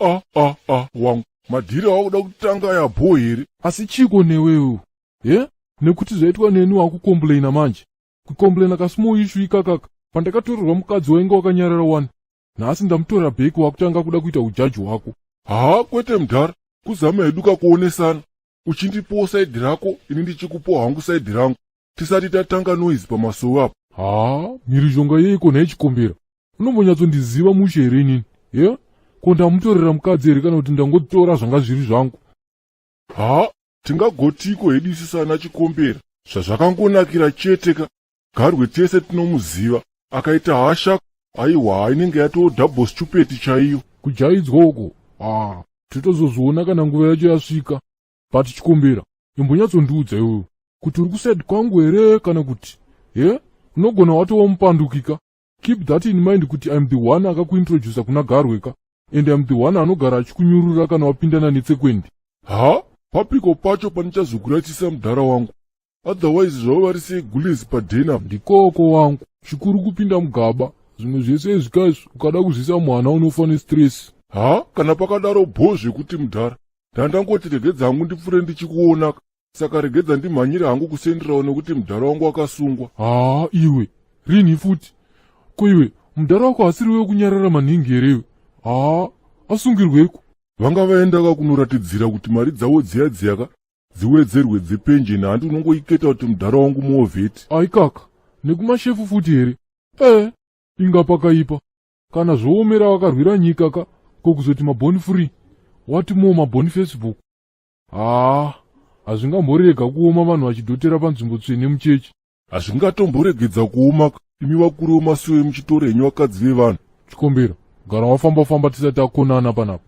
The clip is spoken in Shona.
A a a wangu, madhiri awakuda kutanga aya bho here? Asi chiko newewo ye nekuti zvaitwa neni wakukomplaina manje. Kukomplaina kasmall issue ikakaka pandakatorerwa mukadzi wainge wakanyarara wani. Nhasi ndamutorera bheki wakutanga kuda kuita ujaji hwako. Haa kwete mudhara, kuzama hedu kakuonesana. Uchindipowo side rako ini ndichikupowo hangu side rangu. Tisati tatanga noise pamasowe apo. Haa mhirizhonga yeiko nhai Chikombera? Unombonyatsondiziva mushe here inini? Ye? Ko ndamutorera mukadzi here kana kuti ndangotora zvanga zviri zvangu? Haa tingagotiko hedu isu sana Chikombera zvazvakangonakira chete ka. Garwe tese tinomuziva akaita hasha aiwa inenge yatoo double stupid chaiyo. Kujaidzwa uko haa totozozviona kana nguva yacho yasvika. But Chikombera imbonyatsondiudza iwewe kuti uri kuside kwangu here kana kuti ye unogona watova mupandukika. Keep that in mind kuti I'm the one akakuintroducer kuna Garwe ka and I'm the one anogara achikunyurura kana wapindana netsekwende. Ha papiko pacho pandichazokurasisa mudhara wangu otherwise zvavo vari segulizi padhena. Ndikoko wangu chikuru kupinda mugaba zvimwe zvese izvi kaizvi ukada kuzvisa mwana unofa nestress. Ha kana pakadaro bho zvekuti mudhara ndandangoti regedza hangu ndipfure ndichikuona saka regedza ndimhanyire hangu kusenderawo nekuti mudhara wangu akasungwa. Haa iwe rini futi ko iwe mudhara wako asiri wekunyarara maningi here iwe? Haa asungirweiko? Vanga vaendaka kunoratidzira kuti mari dzavo dziya dziyaka dziwedzerwe dzepenjeni handi unongoiketa kuti mudhara wangu muovheti. Aikaka nekumashefu futi here? Eh inga pakaipa kana zvoomera vakarwira nyika ka ko kuzoti maboni free what more maboni Facebook. Haa hazvingamborega kuoma vanhu vachidhotera panzvimbo tsvene muchechi. Hazvingatomboregedza kuoma imi vakuru vemasuo emuchitoro henyu vakadzi vevanhu. Chikombera gara wafamba famba tisati takonana panapa.